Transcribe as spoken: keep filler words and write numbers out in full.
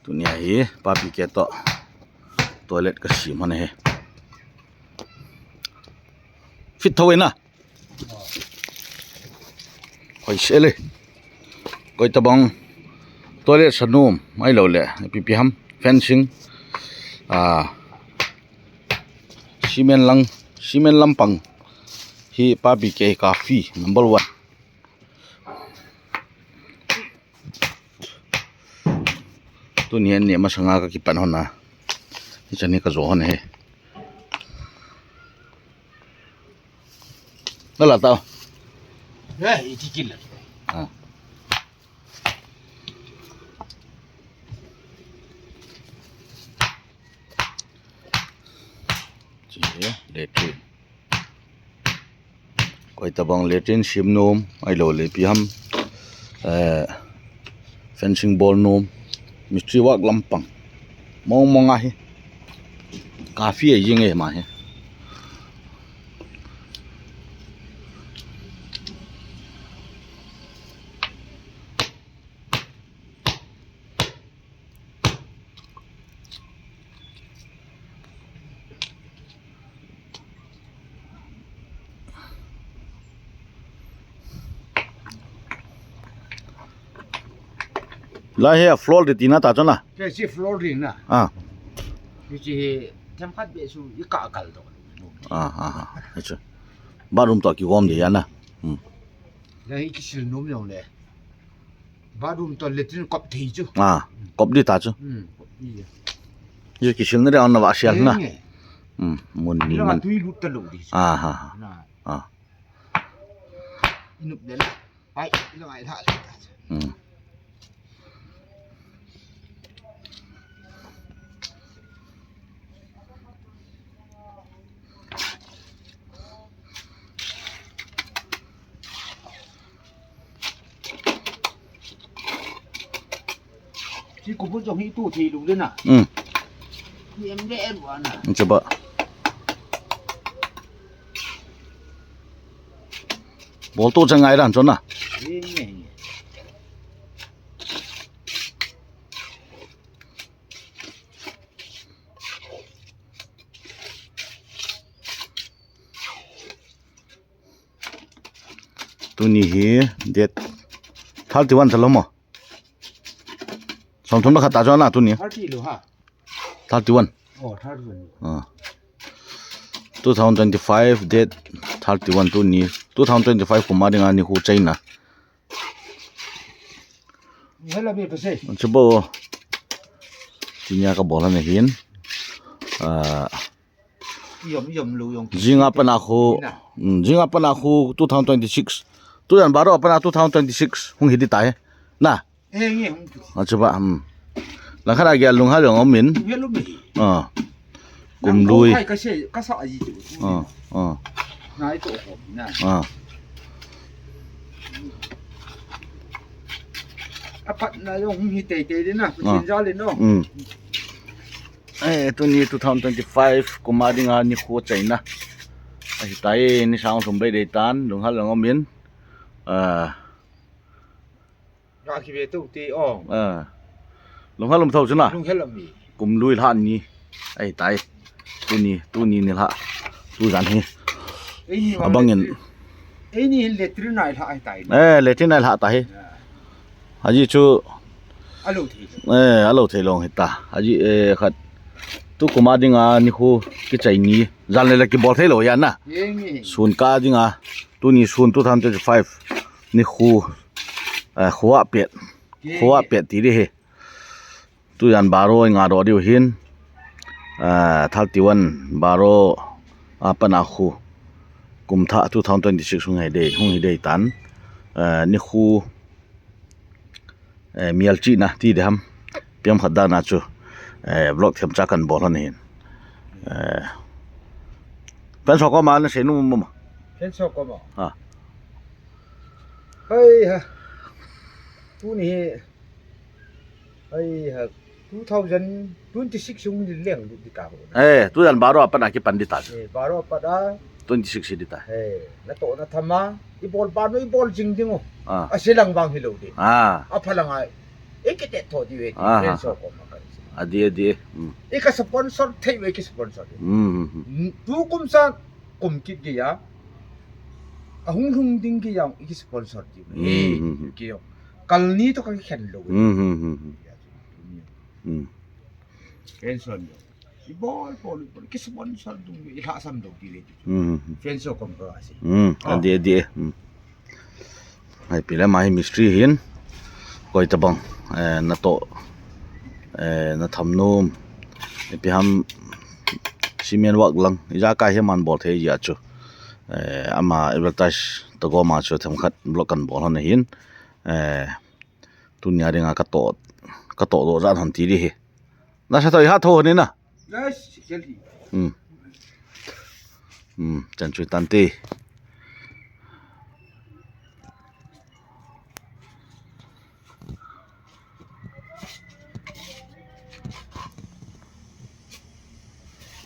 Tunia hi papi ke to toilet ka sim hon ahi. Fit thou ina. Hoi sele. Koi tabang toilet sanum ai lo le pipi ham fencing. Ah, cement lang, cement lampang hi papi ke kafi number one. Tuni hin ni masanga ka kipan hon a. Hiche ni ka jo hon ahi. Nala tao. Eh, iti kila. Ah. Che, latrine. Koi tabang latrine sim nom, ai lo le pi ham. Eh, fencing bol nom, mistri work lampang. Mong mong ahi. Kafi a jing e ma hi. Lai hi a floor di tina ta chona. Ke si floor di na. Ah. Ni chi hi themkhat be su i ka kal to. Ah, ah, ah. Achu. Bathroom to ki gom di ya na. Hmm. Lai hi ki sil nom jong le. Bathroom to latrine kop thei chu. Ah, kop di ta chu. Hmm, kop di. Ye ki sil na de on na va sial na. Enge. Hmm, mun ni Ila man. Tui lut ta lo di chu. Ah, ha, ha. Na. Ah. Inup le la. Pai, ila ngai la le ta chu. Hmm. Chi kubu jong hi tu thei lu le na. Hmm. Hi em le em wa na. Che ba. Bol to chang ngai ran chon na. Enge, enge. Tuni hi date thirty-one talo mo. Som thum na khat ta chon na tuni. Thirty lo ha. Thirty-one. Oh, thirty-one. Ah. Two thousand twenty-five date thirty-one tuni. Two thousand twenty-five kum a dinga nikho chaina. Hello, be pase. Che bo. Tunia ka bol na hin. Ah. Yom, yom lu yong. Jing a pat a khu. Na. Hmm, jing a pat a khu two thousand twenty-six. Tujan baroh a pat a two thousand twenty-six. Hung hi di tai. Na. Eh, nge hung tu. Achu ba, hmm. Lang khat a gel lunghel jong um in. Lunghel um in. Ah. Kum lui. Nang ko khai ka se, ka sa ji tu. Ah, ah. Nai to ko na. Ah. A pat na jong hung hi tei tei di na. Ah. Putin jal in no. Hmm. Eh, tuni two thousand twenty-five kum a dinga nikho chaina. Ahi tai, ni sang thum bei dei tan, lunghel jong um in. Ah. Ga ki ve tu ti o. Ah. Lunghel um thou chu na. Lunghel um mi. Kum lui lha ni. Ahi tai. Tuni, tuni ni lha. Tujan hi. Ei ni. Abang in. Ei ni latrine nai lha ahi tai. Eh, latrine nai lha ta hi. Ya. Aji chu. A lo thei. Eh, a lo thei long hi ta. Aji, eh, khat. Tu kum a dinga nikho kichai ni. Jan le la kibol thei lo ya na. Ye nge. Sun ka dinga. Tuni sun two thousand twenty-five. Nikho. Eh, kho a pet. Ye. Kho a pet ti di hi. Tujan baroh i nga doh diu hin. Ah, thirty-one baroh a pat a khu. Kum thah two thousand twenty-six hung hi dei, hung hi dei tan. Ah, nikho, eh, mial chihna ti di ham. Piam khat dan a chu. Eh, vlog themcha kan bol hon hin. Eh, fans ho koma na sei nom mo. Fans ho koma. Ha. Hai ha. Tuni hi. Ai ha, two thousand twenty-six hung di leng di ta ho. Eh, tujan baroh a pat a kipan di ta. Eh, baroh a pat a. Twenty-six di ta. Eh, na to na thama, i bol ba no i bol jing ding o. Ah. A se lang vang hi lo di. Ah. A pha lang ai. E ke te tho di ve. Ah, ah, so ko ma ka. Adi, adi. Hmm. Ika sponsor thei ve, ki sponsor. Hmm, hmm, hmm. Tu kum sa kum kit gei a, ahung lhung ding gei a, iki sponsor ti. Hmm, hmm, hmm. Ki yo. Kalni to ka khen lo. Hmm, hmm, hmm, hmm. Hmm. Sponsor yo. Ibol bol, ibol. Ki sponsor dung, ilhasam dou ti ve ti. Hmm, hmm, hmm. Friends of Congress. Hmm. Oh. Adi, adi. Hmm. Hai pile ma hi mistri hin. Koi tabang. Eh, natoh. Eh, natham nom. Ipi ham cement work lang. Ijakai hi aman bol thei jia chu. Eh, ama advertise tagom a chu themkhat vlog kan bol hon ahin. Eh, tunia dinga katoh, katoh doh jat hon ti di hi. Nasa to iha tho ni na. Yes, Chelsea. Hmm. Hmm, chan chu tante.